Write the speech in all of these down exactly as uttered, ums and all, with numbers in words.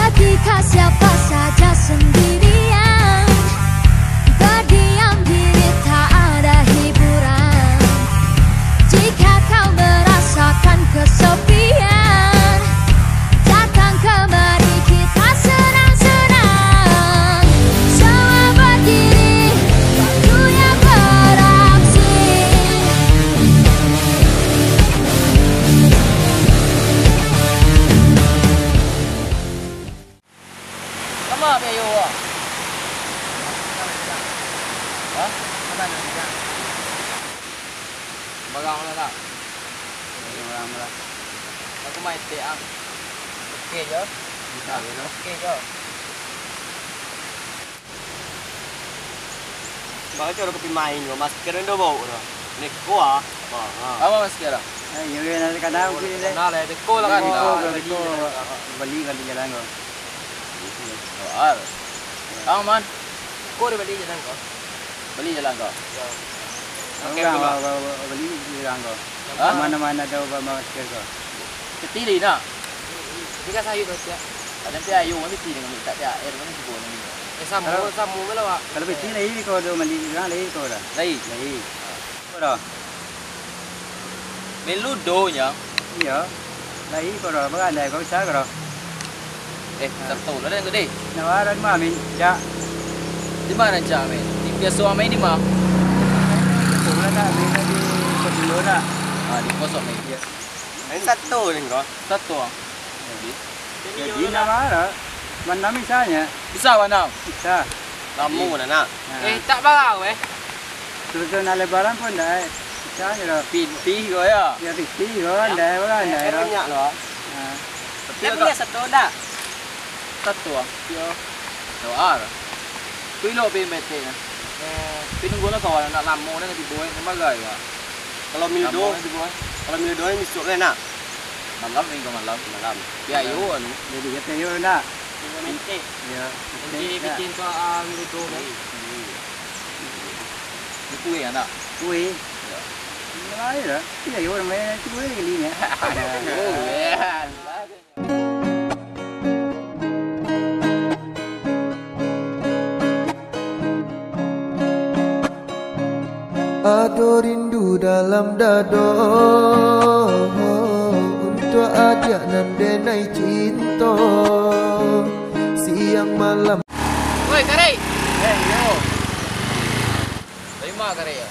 Ketika siapa saja sendirian, berdiam diri tak ada hiburan. Jika kau merasakan kesepian, datang kemari kita senang-senang. Semua berdiri, waktunya beraksi. Kama pai ayo awak? Hah? Barang lah nak. Barang lah. Aku main tek ang. Oke jo. Bisa jo. Oke jo. Baa caro ka pai main ko, masker ndo baok doh. Neko ah. Ha, ha. Apo masker ah? Ah, iyo, iyo, nanti kadang Oh, aku ni, dek. Kenal ya, teko lah kan. Teko, Nah, teko. Bali, bali jalan ko. Soal. Kang Man. Ko di bali jalan ko. Bali jalan ko. Yo. Oke, Bang, pulang. Bang, Bang, Bang, bali jalan ko. Hah? Mana-mana ada ubah masker ko. Kecil ni nak. Tiga sayur tu, Cak. Ada pi ayo, mana pi dengan minta T H R, mana pi bono ni. Eh, samo, Kalau samo me lah, Wak. Kalau piti lai, kalau ado mali urang lai, kalau dah. Lai? Lai. Kalau dah. Main ludo nya. Iyo. Lai, kalau dah. Bagandai, kau bisa, kalau. Eh, Sabtu lah, dah, gede. Nak waran mah, main, Cak. Di mana, Cak, main? Di biasa main di mana? Kau lah tak, main di Kota Timur, tak? Ah, di kosong, main. Iyo. Main satu ni, kau. Satu, ah. Jadi? Jadi, nak marah. Manam misalnya. Bisa manam? Bisa. Lamo dah nak. Ha. Eh, tak barang, weh. Sebetulnya nak lebaran pun dah, eh. Misalnya dah. Pitih kau ya? Ya, pitih kau, dah, barang, Eh, dah, eh, dah. Banyak loh. Ha. Tapi Tapi agak punya satu dah. Satu, ah. Yo. Doa lah. Tu ilok pi mete nah. Eh. Tapi nunggu lah kawan, nak lamo dah tibo, eh. Memang gaya. Kalau Lamo miludo, dah tibo, eh. Kalau miludo ni besok lah nak. Malam ni ke malam? Malam. Pi ayo anu. Jadi kata yo nak. Tinggal mete. Ya. Jadi bikin tu, ah, miludo kan. Itu ya nak. Weh. Ya. Mulai lah. Pi ayo orang main itu weh kali ni. Oh, ya. Ado rindu dalam dado untuak adiak nan denai cinto. Siang malam. Woi, Karek! Eh, yo. Tarimo, Karek, yo.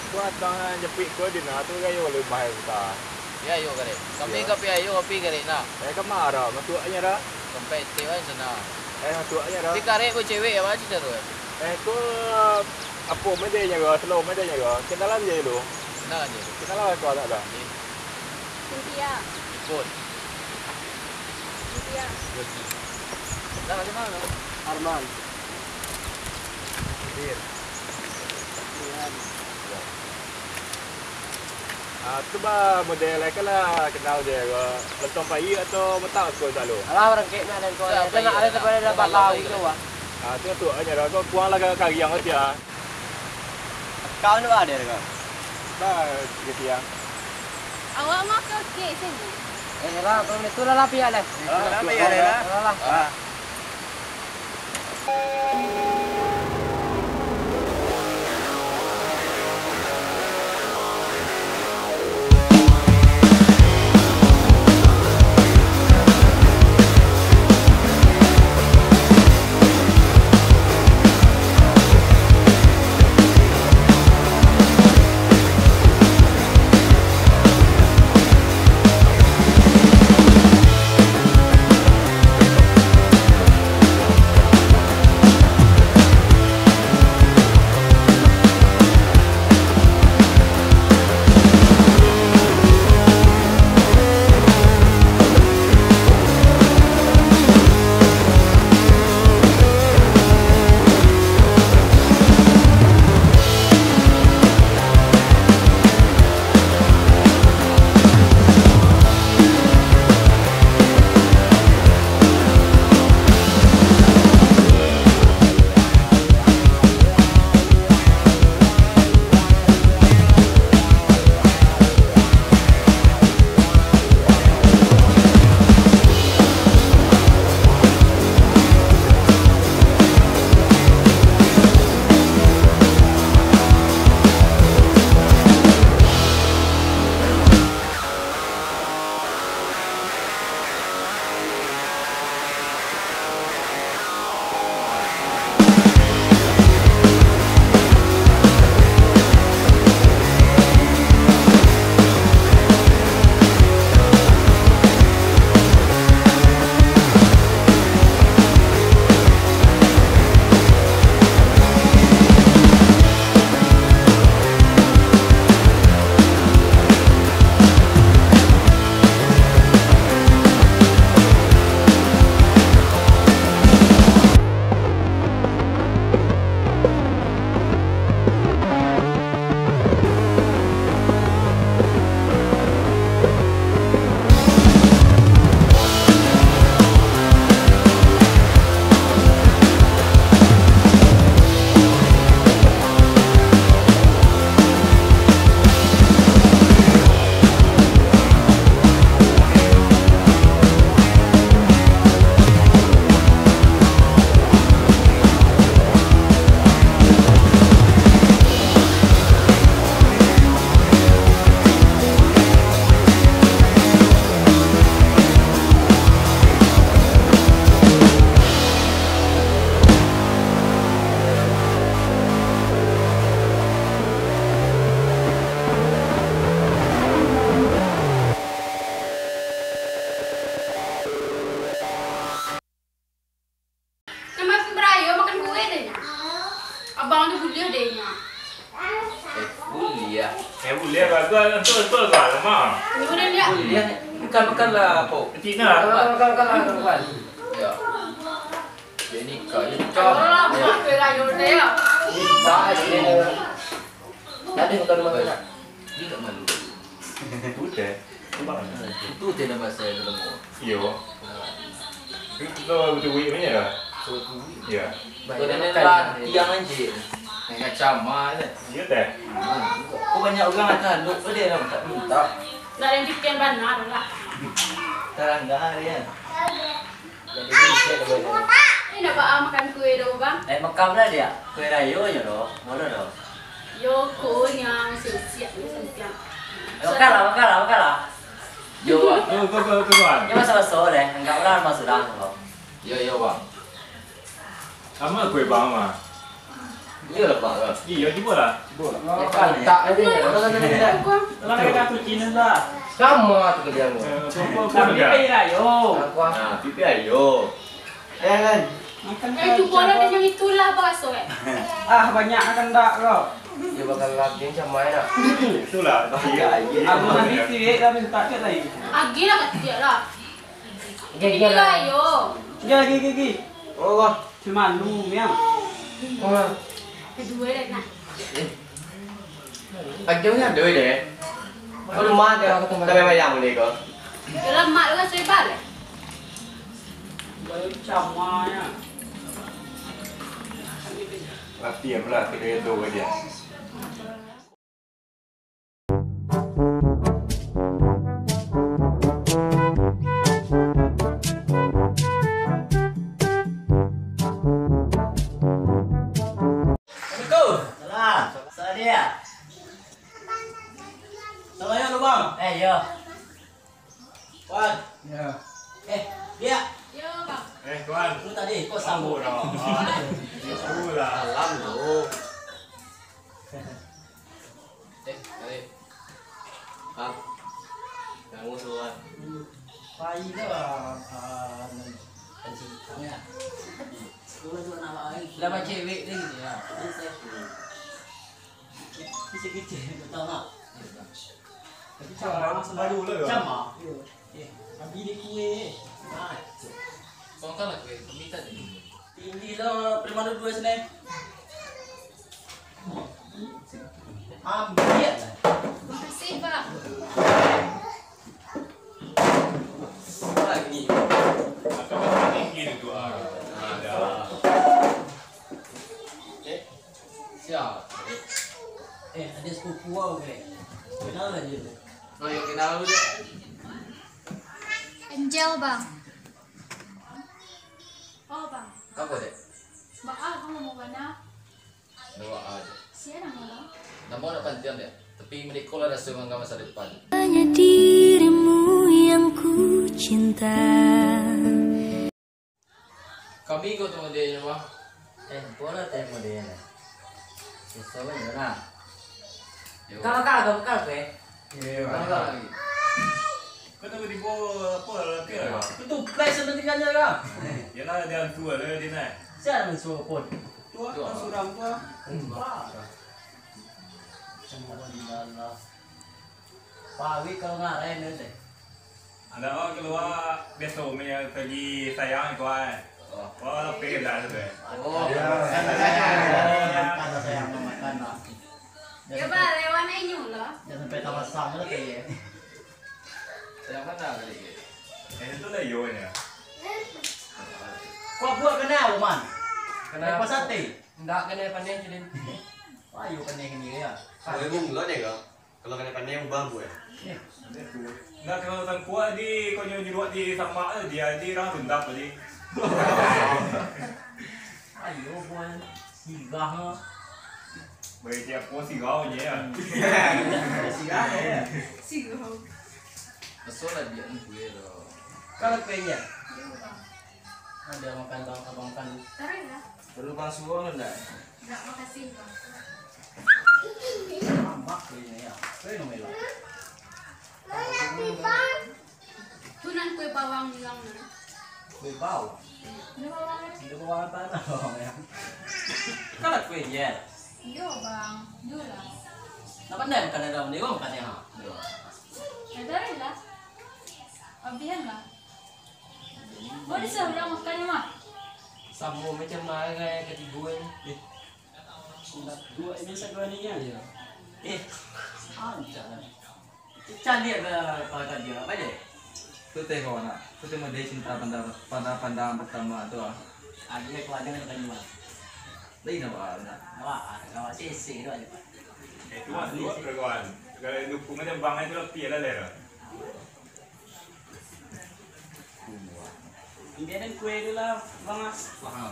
Ko atang jepik ko di na tu gayo lemah ai buta. Yo, yo, Karek. Kami Yo. Ka pi ayo, ka pi, Karek, na. Eh, ka ma dah? Masuaknyo dah. Sampai ete wan sana. Eh, masuaknyo dah. Tapi Karek ko cewek apo caro, eh? Eh, ko apo meja nyo ko? Selalu meja nyo ko. Kenalan je dulu. Kenalan je. Kenalan ko agak dah. Cynthia. Ipun. Cynthia. Yogi. Dah, macam mana? Arman. Dir. Rian. Ah, tu ba model kan lah kenal je ko. Lontong payuik atau matau siko tak lu? Alah, barangkek nak dan ko. Siapa Nak ya? Ada sampai dah Nak balau malam itu, lagi. Wak. Ah, tu tu aja dah. Kau kuang lah kariang tu ya. Kau ni ba ado ko? Ba, gitu ya. Awak mah ke kek sini? Eh, lah, kalau itu lah, lah, pihak lah. Alah, lah, pihak lah. Alah, lah. Ah. Betul, betul, Bang. Ini udah lihat. Bukan, bukan lah, Pok. Cina. Bukan, bukan, bukan, bukan. Ya. Ya, nikah, ya, nikah. Ayolah, ya. Mak, kira ayo deh, ya. Nikah, ya. Tadi bukan rumah kita. Dia tak malu. Udah. Itu tidak bahasa yang lemo. Iyo. Nah. Itu betul duit punya dah. Betul duit. Ya. Kau dah nak latihan je. Nak kacama je. Iya teh. Hmm. Kau banyak orang atas duk tu dia dah tak minta. Nak yang bikin bana lah. Tarang dah dia. Jadi dia dah boleh. Ini nak bawa makan kue dah, Bang? Eh, makan lah dia. Kue rayo je doh. Boleh doh. Yo, kue yang siap-siap ni, siap. Eh, makan lah, makan lah, makan lah. Yo, Bang. Tu, tu, tu, tu, Bang. Dia maso-maso deh. Anggaplah maso dah, Bang. Yo, yo, Bang. Sama kue Bang mah. Iyo lah, Bang. Iyo, cubolah. Cubolah. Ya, kan, ya. Tak ada. Lah, ada kucing dah. Sama tu kerja lu. Eh, tu, tu, tu. Tapi dah. Ayo. Aku, ah. Nah, pipi ayo. Eh, kan. Makan Eh, cubolah dengan itulah baso, eh. Ah, banyak makan dak kau. Dia bakal lagi macam mana? Itulah. Iya, iya. Aku masih sirik dah minta cek lagi. Agilah kat dia lah. Gigi lah, yo. Gigi, gigi, gigi. Oh, wah. Cuma lu, yang. Wah. Kedua dah nak. Ajo ni ado deh. Kau rumah ada, tapi bayang ni kau. Dalam mak lu kan seribu. Baru camanya. Latihan lah, kita itu aja. Assalamualaikum. Salam. Salam dia. Salam ya, Bang. Eh, yo. Wan. Ya. Eh, dia. Yo, Bang. Eh, Tuan. Lu tadi, kok sambut? Ampun, dong. Itulah. Salam, dong. Eh, balik. Bang. Ganggu suruhan. Pai lah, ah, pancing hitam ya. Sekolah tu anak lain. Lah, cewek ni gitu ya. Ini saya. Kecil-kecil, betul tak? Tapi sama, baru lah, ya? Sama. Eh, habis dia kue. Ah, cok. Kau kan lah kue, kami tak ada. Tinggi lah, prima dua sini. Ambil lah. Makasih, Bang. Lagi. Macam-macam tinggi tu, ah. Ada. Eh, siapa? Eh, ada sepupu kau, Greg. Kenal aja lu. Oh, yo, kenal lu, Dek. Angel, Bang. Oh, Bang. Apa, Dek? Bang, ah, kamu mau mana? Doa aja. Sia namo, Bang? Namo nak pantian, Dek. Tapi mereka lah rasa mangga masa depan. Hanya dirimu yang ku cinta. Kami ko tu modelnyo, Bang. Eh, bola teh modelnyo. Susah banyak lah. Yo. Kau bakal, kau bakal, pe? Iyo, Bang. Kau bakal lagi. Kau tunggu di bawah, apa, latihan, Bang? Itu play sebenarnya lah. Yalah, dia hantu lah, dia nak. Siapa yang suruh pun? Tu ah, tu ah. Surang tu ah. Wah. Semua di dalam. Pawik kalau ngarai ni teh. Ada orang keluar, biasa umi yang pergi sayang itu, eh. Oh. Oh, tapi kenal tu, eh. Oh. Ya. Makan lah sayang, makan lah. Ya, Bang, lewat menu lah. Jangan sampai tamasam lah tadi, ya. Sayang mana tadi, ya? Eh, itu lah yo nya. Kau buat kenal, Man? Kenal. Lepas sate? Ndak, kena pandai, Cidin. Wah, yo pandai kini, ya. Kalau yang dulu deh, kau. Kalau kanai-kanai ubah buek. Nah, kalau tangkuak di, kau nyo nyuruak di samak tu, dia di rang rundap tadi. Ayo, buek. Sigah, ha. Bagi siapa sigah punya, ya? Sigah, ya. Sigah. Betul lah dia ni kue tu. Kalau kuenya. Ada makan bang, abang makan. Tarik lah. Perlu bang suruh ndak? Ndak, makasih, Bang. Tambah kuenya, ya. Kue nomor lah. Tu nan kue bawang hilang nan. Kue bawang? Kue bawang. Kue bawang tanah, bawang, ya. Kan kuenya. Iyo, Bang. Iyo lah. Nak pandai makan dalam ni, kau makan ni, ha? Yo. Ada lah. Abihan lah. Mau disuruh orang makan ni, mah? Samo macam marai katigo ni. Eh. Dua ini satu ni kan? Iya. Eh. Ancak lah. Caliak lah kalau tadi, apa je? Tu teh kawan nak. Tu teh model cinta pandang, pandang, pandang pertama tu ah. Ada keluarga nak tanya, Bang. Lain apa nak? Wah, kawan sisi tu aja, Pak. Eh, tu masuk ke kawan. Kalau dukung aja bang itu lah piala lah. India dan kue tu lah, Bang, ah. Faham.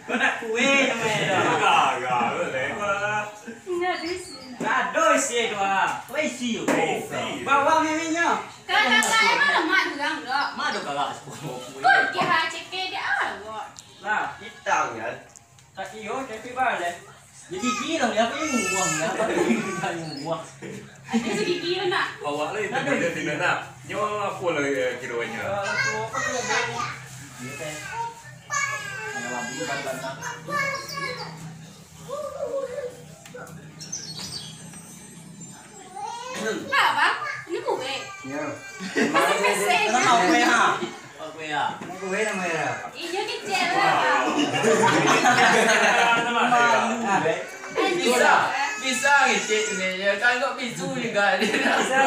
Kau nak kue namanya tu? Enggak, enggak, boleh, Bang. Enggak ada isi. Enggak ada isi tu, ah. Kue isi tu. Isi. Bawang yang minyak. Kakak saya mah lemak juga, enggak. Mana ada kakak sepuluh kue? Kau kira cekik dia awak. Lah, hitam kan? Tak iyo, tapi balik. Jadi gigi dong, ya, apa yang ngubah, ya? Apa yang ngubah? Ada segigi yo, nak. Awak lah itu beda dengan nak. Nyo apa lah, eh, kiranya? Kalau aku apa tu, ada. Iya, teh. Ada labu, kan, kan. Nah, Bang, ini kue. Yo. Masih pesek. Kenapa kue, ha? Apa kue, ha? Kue nama ya? Inyo kecil lah, Bang. Malu, eh. Bisa, bisa ngecek ni. Ya, kan kok bisu juga dia. Bisa.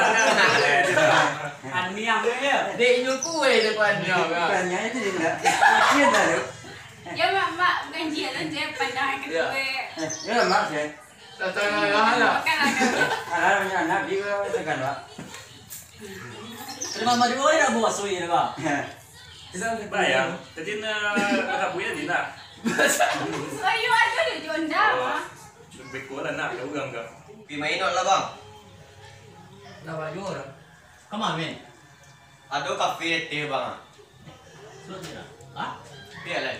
Aniang dia. Dek inyo kue dia pandang, kan? Bukannya itu dia nak. Iya dah tu. Ya, Mak, Mak, bukan dia lah, dia pandang ke kue. Ya, Mak, saya. Datang lah, lah. Bukan lah, kan? Alah, punya anak, dia kan, Pak. Terima kasih, boleh nak bawa suyi, Pak? Ya. Bayang, jadi nak, nak buya di nak. Suyi ada di Honda, Mak. Beko lah nak, ada urang ka. Pi main lah, Bang. Nak baju orang. Kama, men? Ado kafe teh, Bang. Sudah tidak? Hah? Iya, Lai.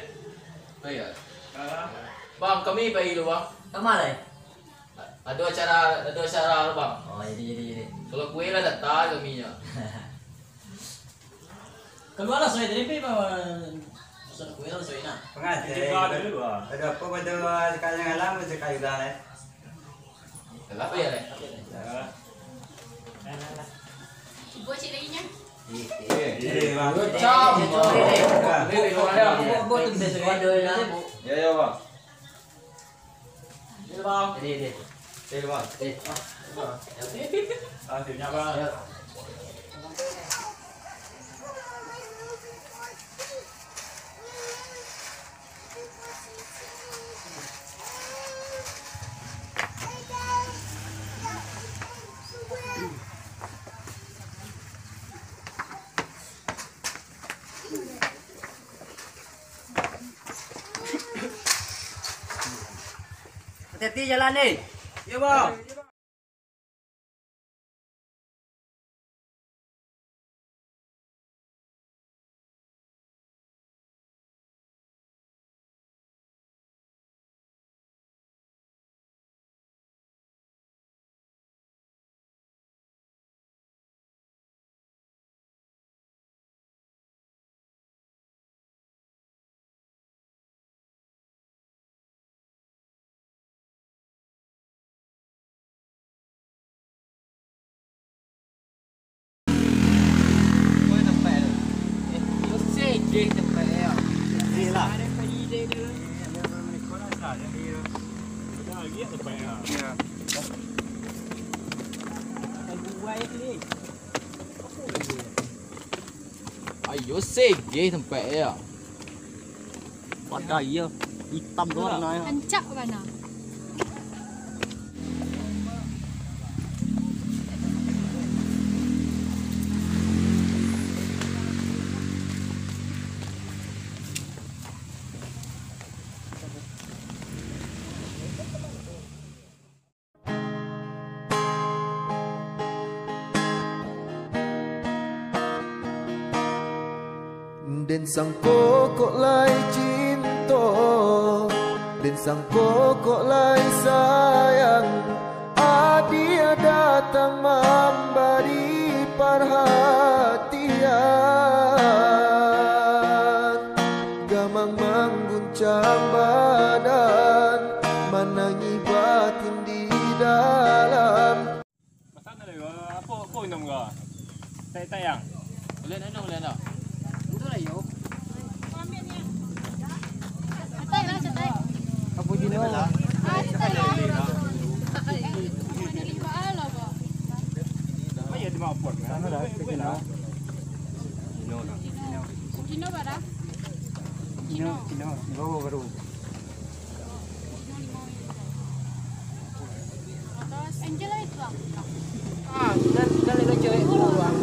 Oh, iya. Bang, kami pai dulu, Bang. Kama, Lai? Ado acara, ado acara, Bang. Oh, jadi, jadi, jadi. Kalau kue lah datang kami nya. Keluarlah, Soe, dari pi, Bang. Maksud kue lah, Soe, nak. Pengajian. Kita ada dulu, ah. Ada apa pada sekali malam, sekali dah, Lai? Kenapa ya, Lai? Cuba cik lagi nya. Eh, eh, eh, Bang. Cam. Buat, buat, buat, buat tu best, Bang. Ya, ya, Bang. Ya, Bang. Ini, ini. Ya, Bang. Eh. Ah, siap, Bang. Ya. Hati-hati jalan ni. Yo, Bang. Ayo, segeh tempat ya. Pakai iya. Hitam tu warna ya. Rancak bana. Den sangko kok lai cinto, den sangko kok lai sayang, adia datang mambari parhatian. Gamang mangguncang badan, manangih batin di Dalam. Masak nak lagi, apo, apo inum ko? Tai, tai yang? Boleh nak inum, boleh nak? Itu lah, yo. Apo jino? Apo ya, di mapot, kan? Sana dah, kita jino. Jino dah. Jino bara? Jino, jino. Baru, baru. Angel itu lah. Ah, dan, dan ada cewek dulu, Bang.